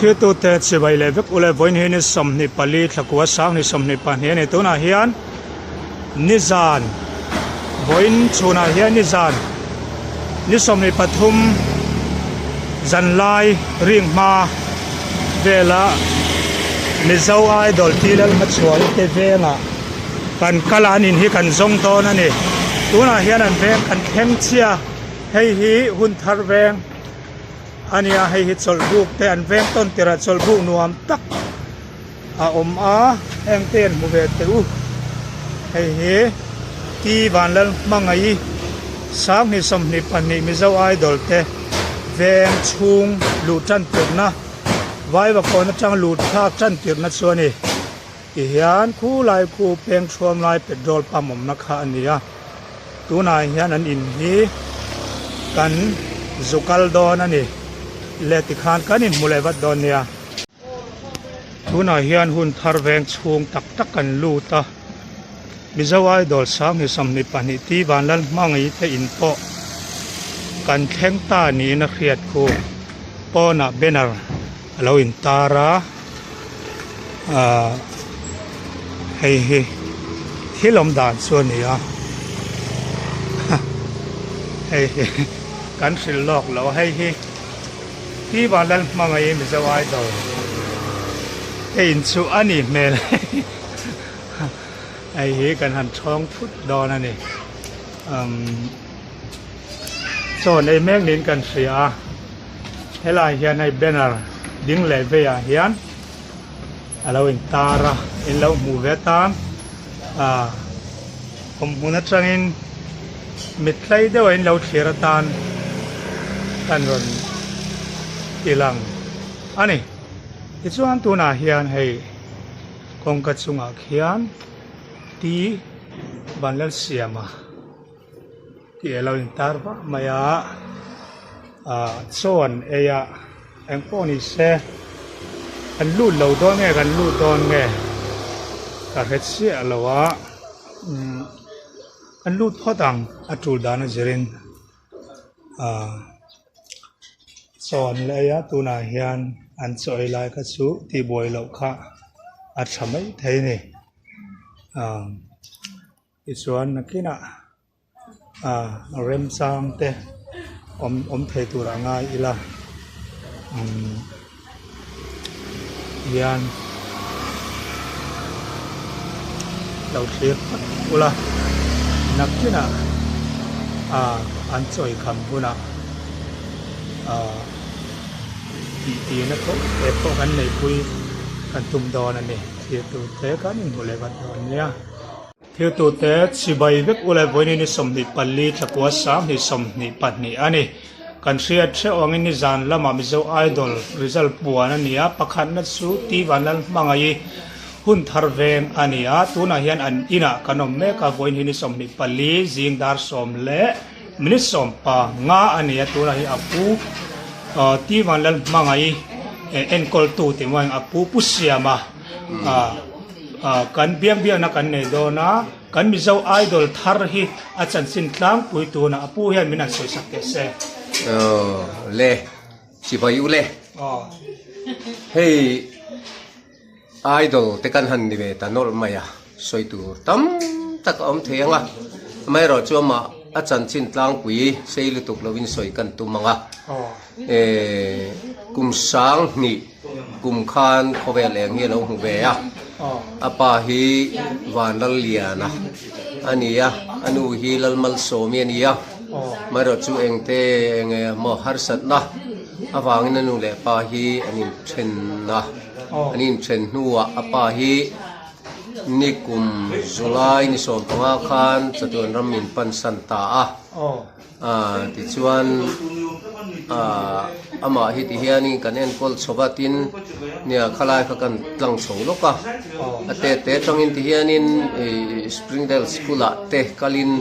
Thiltute chibai leh vek ule vawiin hi ni 24 thlakua sanghnih 22 a ni. Tunah hian nizan vawiin chhunah hian nizan ni 23 zanlai ring hma vela Mizo Idol T Lalhmachhuani te vengah kan kal a an in hi kan zawng dawn a ni. Tunah hian an veng kan thleng chhia hei hi hun thar veng. A nia hei hi chawlhbuk te an veng tawn tirh ah chawlhbuk nuam tak a awm a heng te an hmu ve teh u hei hi T Vanlalhmangaih 20 22 Mizo Idol te veng chhung luh tan tirhna Vaivakawn atang luh thlak tan tirhna chu a ni tihian khulai khu peng thuam lai petrol pump awmna kha a ni a. Tunah hian an in hi kan zu kal dawn a ni le tikhan kan inhmu leh vat dawn nia. Tunah hian hun thar veng chhung tak tak kan lut a, Mizo Idol 2022 T Vanlalhmangaih te in pawh kan thleng ta niin a hriat khu. Pawnah banner a lo intar a ahh hei hi thil awm dan chu a ni a hei hi kan hrilh lawk lo a hei hi Pi Vanlalhmangaih Mizo Idol te in chu a nih hmel hei hi kan han thawng phut dawn a ni umm. Chaw nei mek niin kan hria a, helai hian hei banner ding leh veiah hian a lo intar a, in lo hmuh ve atan ah awm hmun atangin mithlei deuh a in lo thlir atan kan rawn ti lang a ni. Tichuan tunah hian hei kawngka chungah khian T Vanlalsiama. Tih a lo intar vah mai a, ah chaw an ei a, eng pawh ni se kan lut lo dawn nge kan lut dawn nge ka hre chiah lo a, umm kan lut phawt ang a tul dan a zirin ah chaw an la ei a tunah hian an chaw ei lai kha chu tihbuai loh kha a tha maithei a ni ah. Tichuan nakinah ah remchang te awm awm thei tur a ngai ila umm hian lo thlir phawt ula nakinah ah an chawi kham hunah ah tih tihna pawh te pawh kan neihpui kan tum dawn a ni thlir tur te kan inhmu leh vat dawn nia. Thiltute chibai vek ule vawiin ni 24 thlakua 20 22 a ni. Kan hriat hreuh angin nizan lamah Mizo Idol result puan a ni a, pakhatna chu T Vanlalhmangaih hun thar veng a ni a, tunah hian an inah kan awm mek a, vawiin hi ni 24 zing dar sawm leh minute 15 a ni a, tunah hi a pu T Vanlalhmangaih enkawltu tih mawiin a pu Pu Siama Kan biak biakna kan nei dawn a, kan Mizo Idol thar hi a chanchin tlangpui tunah a pu hian min han sawisak teh se. Aw le, chibai u le. Hei Idol te kan han ni ve ta nawlh mai a, sawi tur tam tak a awm thei ang a, amaherawhchu chu amah a chanchin tlangpui sei lutuk lovin sawi kan tum ang a, kum 2000. Kum khan khawvel eng hi a lo hmu ve a, a pa hi Vanlalliana a ni a, a nu hi Lalmalsawmi a ni a, amaherawh chu engte enge maw harsatna avangin a nu leh pa hi an inthen a, an inthen hnuah a pa hi nikum July ni 15 khan chatuan ram min pansan ta a. Tichuan amah hi ti hianin kan enkawl chho va tin nia khalai kha kan tlang chho lawk a, a te te atangin ti hianin ih Springdale school ah te kalin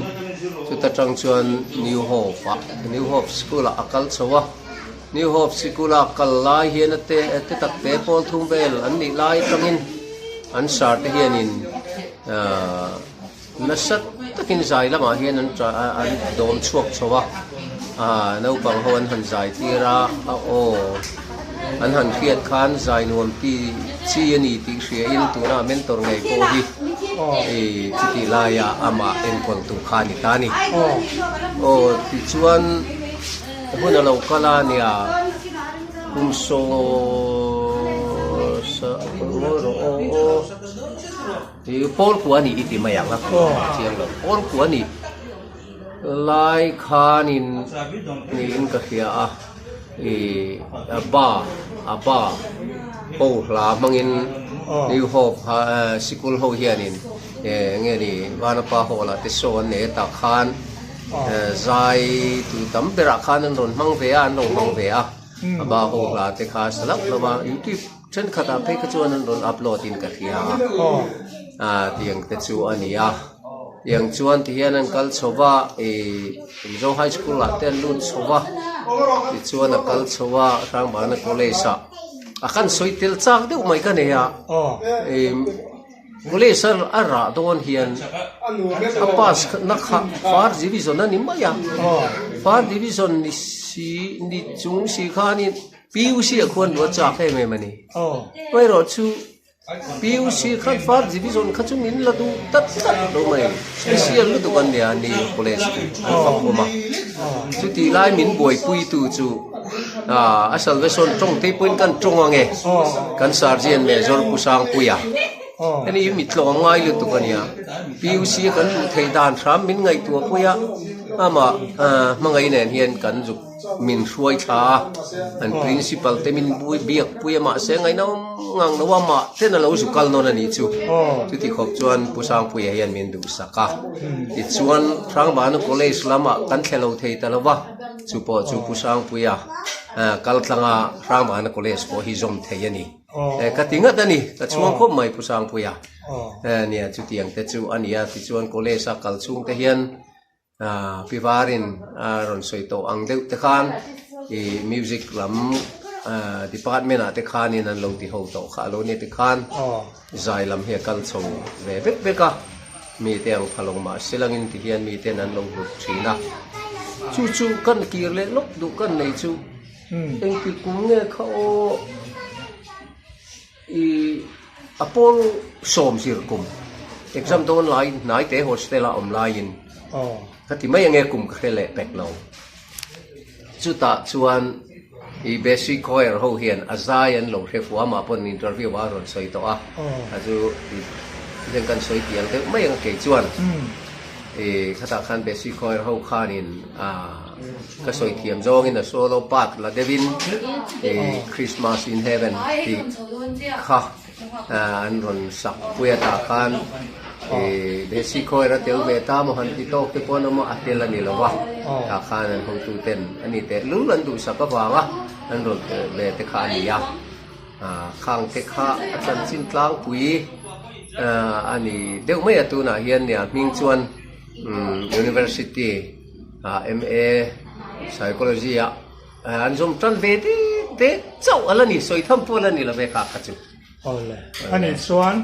chuta tang chuan New Hope ah New Hope school ah a kal chho a, New Hope sikul a kal lai hian a te te tak te pawl thum vel an nih lai atangin an sir te hianin ahh. Nasa takin zai lamah hian an an dawm chhuak chho a, aah naupang ho an han zai tir a, a aw An han hriat khan zai nuam ti chi a ni tih hria in tuna mentor ngei pawh hi chutih laia amah enkawl tu kha a ni ta a ni. Aw tichuan hun a lo kal a nia kum pawl kua a ni i ti mai ang a chiang lo pawl kua a ni. Lai khanin niin ka hria a, ih a ba a ba ho hla hmangin New Hope sikul ho hianin eng nge ni Vanapa Hall ah te show an nei a tah khan zai tu tam berah khan an rawn hmang ve a an lo hmang ve a, a ba ho hla te kha sa lauh lauh a YouTube thenkhatah phei kha chuan an rawn upload in ka hria a, tiang te chu a ni a. Tiang chuan ti hian an kal chho va, ih Mizo High School ah te an lut chho va, tichuan a kal chho a Hrangbana College ah a kan sawi tel chak deuh mai ka nei a, ih College a a rah dawn hian a pass na kha First Division a ni mai a, First Division ni si ni chung si khanin PUC ah khuan luh a chak em em a ni, amaherawhchu. PUC khan First Division kha chu min la duh tlat tlat lo mai. Special lutuk an nia ni college chu an fak awm a. Chutih lai min buaipuitu chu a salvation tawng te pawhin kan tawng ang e. Kan Sergeant Major Pu Sangpuia. Hemi hi mi tlawm ngai lutuk a nia. PUC a kan duh theih dan hram min ngaihtuah pui a, amah hmangaih nen hian kan zuk. Min hruai thla a, an principal te min biak pui a mahse ngaihna awm ngang lo a mah ten a lo zu kal nawn a nih chu. Chuti khawp chuan Pu Sangpuia hian min duhsak a, tichuan Hrangbana College lamah kan thle lo thei ta lo va, chu pawh chu Pu Sangpuia kal tlanga Hrangbana College pawh hi zawm thei a ni. Ka ti ngat a ni, ka chhuang khawp mai Pu Sangpuia. Nia chutiang te chu a ni a, tichuan college a kal chhung te hian Pi Varin a rawn sawi tawh ang deuh te khan ih music lam department ah te khanin an lo ti ho tawh kha a lo nia tikhan zai lam hi a kal chho ve vek vek a, mite ang pha lo mah se langin ti hian miten an lo hlut thin a, chu chu kan kir leh lawk duh kan nei chu engti kum nge kha aw. I a pawl 90 kum exam dawn lai hnai te hostel a awm laiin ka ti mai ange kum ka hre leh pek lo. Chutah chuan i basic choir ho hian a zai an lo hre fuh a, amah pawn interview ah a rawn sawi tawh a, a chu i heng kan sawi pial deuh mai ang kei chuan i khatah khan basic choir ho khanin a Ka sawi thiam zawngin a solo part la deuhin i Christmas in Heaven tih kha an rawn sak pui a tah khan i Besi Choir a tel ve ta maw han ti tawk te pawh an awm a, a tel a ni lo va, tah khan an hotu ten a ni teh lul an duhsak avanga an rawn pawh ve te kha a ni a, khang te kha a chanchin tlangpui a ni deuh mai a tunah hian nia hming chuan University. MA Psychology ah an zawm tan ve dek dek chauh a la ni, sawi tham pawh a la ni lo ve kha kha chu. Awle, ani chuan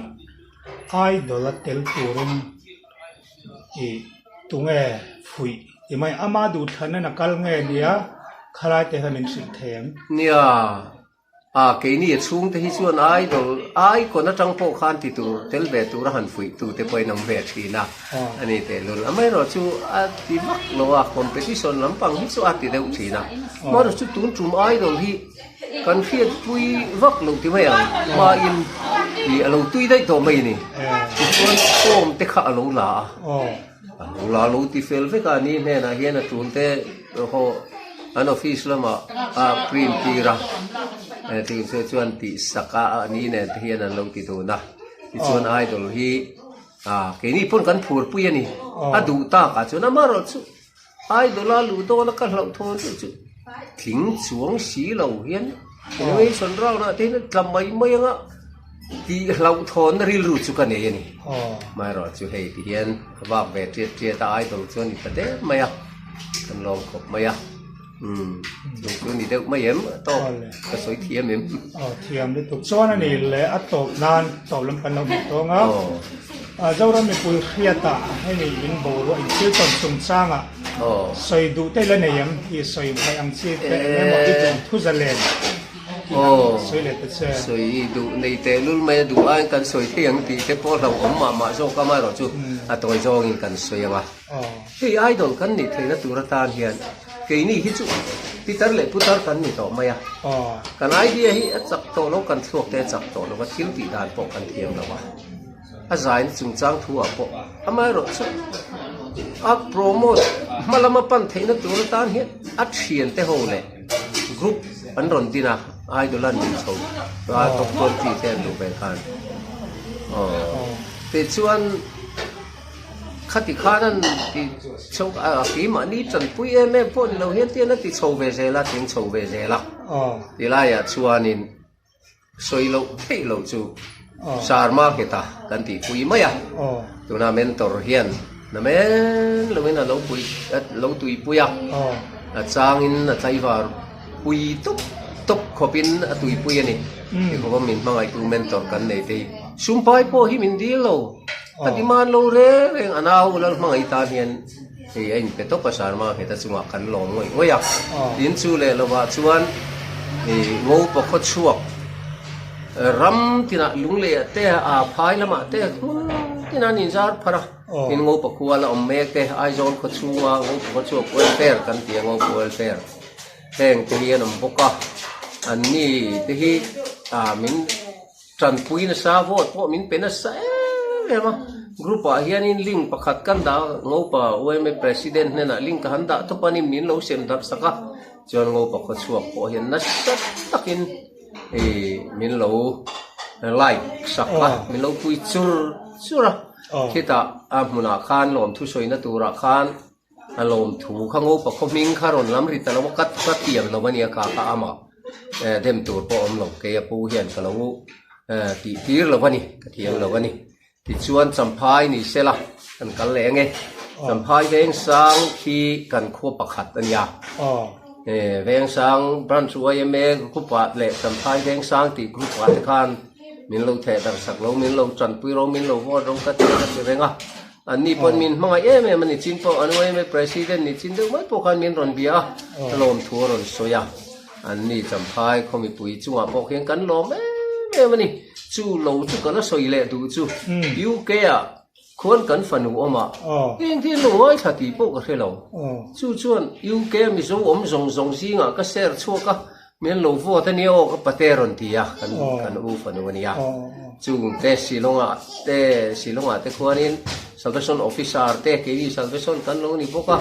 idol a tel turin i tunge fuih ti mai, ama duhthlanna a kal nge nia khalai te kha min hrilh thei ang. Nia, A, keini a chhungte hi chuan idol, icon atang pawh khan ti tur, tel ve tura han fuih tu te pawhin an ve thin a, a ni tehlul. Amaherawh chu a ti vak lo a, competition lampang hi chu a ti deuh thin a. Amaherawh chu tun tum idol hi kan hriatpui vak lo ti mai ang, hmain ih a lo tui daih tawh mai a ni. Tichuan form te kha a lo la a. A lo la lo ti fel vek a, ni hnenah hian a tul te haw an office lamah a print tir a, tih chu chuan tih sak a ni nen te hian an lo ti dun a, tichuan idol hi keini pawn kan phur pui a ni, a duh tak ah chuan amaherawhchu idol a luh dawn a ka hlauh thawn deuh chu tling chuang si lo hian elimination round ah te hian a tla mai mai ang a. Tih hlauhthawnna rilru chu ka nei a ni. Amaherawh chu hei ti hian ka vak ve tiat tiat a, idol chu a ni ta deuh mai a, kan lawm khawp mai a, umm chung chu ni deuh mai em a tawp ka sawi thiam em. Aw thiam lutuk chuan a ni leh a tawp nan tawp lam kan lo hmu tawng a, Zoram mipui hriatah hemi in boruak in thil tawn chungchangah sawi duh te la nei em? I sawi hmaih ang chi te eng emaw i duh thu zalen. tih han sawi leh ta che. Sawi duh nei tehlul mai a duh aiin kan sawi thei ang tih te pawh hlauhawm mah mah zawk a, amaherawhchu a tawi zawngin kan sawi ang a. Hei idol kan nih theihna tur atan hian keini hi chu pitar leh putar kan ni tawh mai a, kan idea hi a chak tawh lo, kan thluak te a chak tawh lo va, thil tih dan pawh kan thiam lo a, a zaina chungchang thu ah pawh amaherawhchu a promote hma lama pan theihna tur atan hian a thiante ho leh group an rawn din a, idol a nih chho a top 20 te an duh ve khan aw tichuan. Khati khan an ti chho a, keimahni tanpui em em pawh ni lo hian tian a ti chho ve zel a, tling chho ve zel a. Tilaiah chuanin sawi loh theih loh chu Sir Market-a kan tihpui mai a, tuna mentor hian na men loin a lo pui a lo tuipui a, a changin a tlaivar pui tawp tawp khawpin a tuipui a ni. Tikhawpa min hmangaihtu mentor kan nei te hi sumpai pawh hi min dil lo. A demand lo reng reng a nau lal hmangaih tan hian hei a inpe tawp a Sharma ngheta chungah kan lawm ngawih ngawih a. Tin chu leh lovah chuan Ngopa khaw chhuak ram tinah Lungleiah te a phai lamah te hmun tinah an inzar pharh a. Tin Ngopa khua la awm mek te Aizawl khaw chhunga Ngopa khaw chhuak welfare kan ti a Ngopa welfare heng te hi an awm bawk a. Anni te hi min Tanpui nasa vote pawh min pe nasa em em a, group ah hianin link pakhat kan dah a, Ngopa yma president hnenah link ka han dah tawp a ni min lo sem darh sak a, chuan Ngopa khawchhuak pawh hian nasa takin ih min lo like sak a, min lo pui chur chur a, khitah a hmunah khan lawmthu sawina turah khan A lawmthu kha ngopa khaw hming kha rawn lam ri ta lo a, ka ka tiam lo a nia kha kha ama dem tur pawh a awm lo, kei a pu hian ka lo tih tir lo a ni, ka thiam lo a ni. Tichuan Champhai ni sela kan kal leh ang e, Champhai Vengsang khi kan khua pakhat a nia, Vengsang Branch yma group ah leh Champhai Vengsang tih group ah te khan min lo theh darh sak lo, min lo tanpui ro, min lo vote ro ka ti ka ti reng a. Anni pawn min hmangaih em em a ni chin pawh an yma president ni chin deuh mai pawh khan min rawn bia a, ka lawmthu a rawn sawi a, anni Champhai khaw mipui chungah pawh khian kan lawm em em a ni. Chu lo chu ka la sawi leh duh chu UK ah khuan kan fanu awm a, heng hi an lo ngaithla tih pawh ka hre lo. Chu chuan UK a Mizo awm zawng zawng zingah ka share chhuak a, Min lo vote a nia aw ka pate rawn ti a, kan kan u fanu a nia. Chung te Shillong-ah te Shillong-ah te khuanin Salvation Officer te keini Salvation kan lo ni bawk a,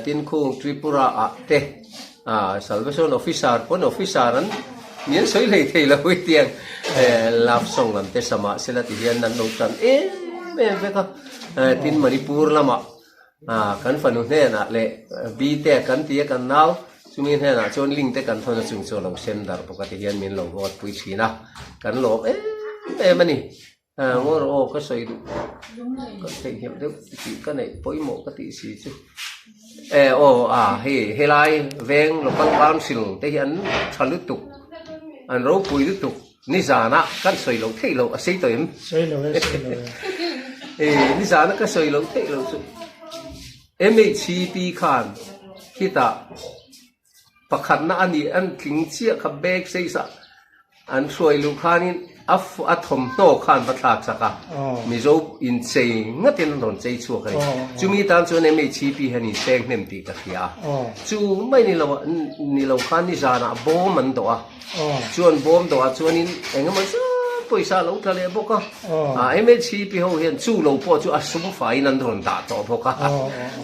tin khung Tripura-ah te Salvation Officer pawn Officer an ni an sawi hlei thei lo i tiang love song lam te samah sela ti hian an lo tan em em vek a, tin Manipur lamah Kan fanu hnenah leh bite kan ti a kan nau, chumi hnenah chuan link te kan thawn a chung chu a lo sem darh bawk a ti hian min lo vote pui thin a, kan lawm em em a ni. Ngawr aw ka sawi duh ka theihnghilh deuh tih ka neih pawimawh ka tih si chu. E aw a hei helai veng local council te hi an tha lutuk, an ropui lutuk. Nizana kan sawi loh theih loh a sei tawh em? Sawi lo e, sawi lo e. E, nizana ka sawi loh theih loh chu MHCP khan khitah pakhatna a nih an tling chiah kha bag size ah an hruai luh khanin a a thawmhnaw khan va thlak sak a, Mizo inchei ngatin an rawn chei chhuak a ni. Chumi tan chuan MHCP hian inseng hnem tih ka hria a. Chu mai ni lo ni lo khan nizanah bawm an dawh a. Chuan bawm dawhah chuanin eng emaw zat pawisa a lo tla leh bawk a. MHCP ho hian chu lo pawh chu a sum faiin an rawn dah tawh bawk a.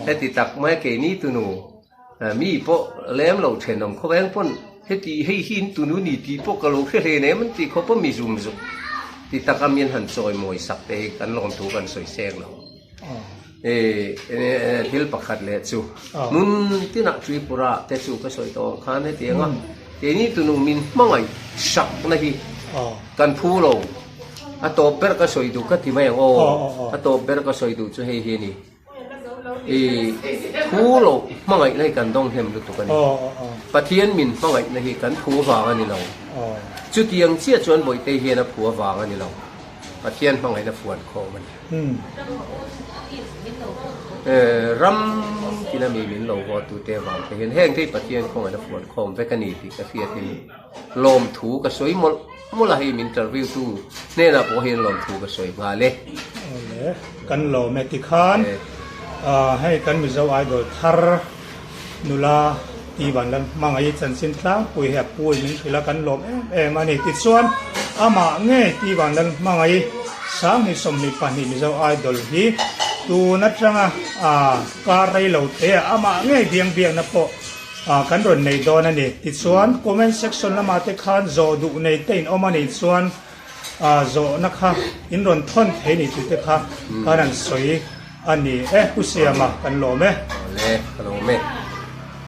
Heti tak mai keini tunu mi pawh lem lo thenawm khawveng pawn heti hei hi in tunu ni tih pawh ka lo hre hlen em an ti khawp a mi zum zuk ti taka min han chawimawi sak te hi kan lawmthu kan sawi seng lo. Thil pakhat leh chu hmun tinah Tripura te chu ka sawi tawh ang khan hetiang a keini tunu min hmangaih sakna hi kan phu lo a tawp ber ka sawi duh ka ti mai ang aw a tawp ber ka sawi duh chu hei hi a ni i phu lo hmangaihna hi kan dawng hnem lutuk a ni Pathian min hmangaihna hi kan phu avang a ni lo chutiang chiah chuan Bawihte hian a phu avang a ni lo. Pathian hmangaihna fuan khawm a ni. Ram thila mi min lo haw tute avang te hian heng te hi Pathian khawngaihna fuan khawm vek a ni tih ka hriatin lawmthu ka sawi mawlh mawlh a, hei min interview tu hnenah pawh hian lawmthu ka sawi nghal e. Awle, kan lawm e tikhan hei kan Mizo Idol thar nula ti van la hmangaih chanchin tlangpui hi a pu in min hrilh a kan lawm em em a ni. Tichuan amah nge ti van la hmangaih 2022 Mizo Idol hi tun atanga kar rei lo te ah amah ngei biang biakna pawh kan rawn nei dawn a ni. Tichuan comment section lamah te khan zawh duh nei te in awm a nih chuan zawhna kha in rawn thawn thei ni tih te kha kan han sawi a ni e. Pu Siama kan lawm e. Awle, ka lawm e.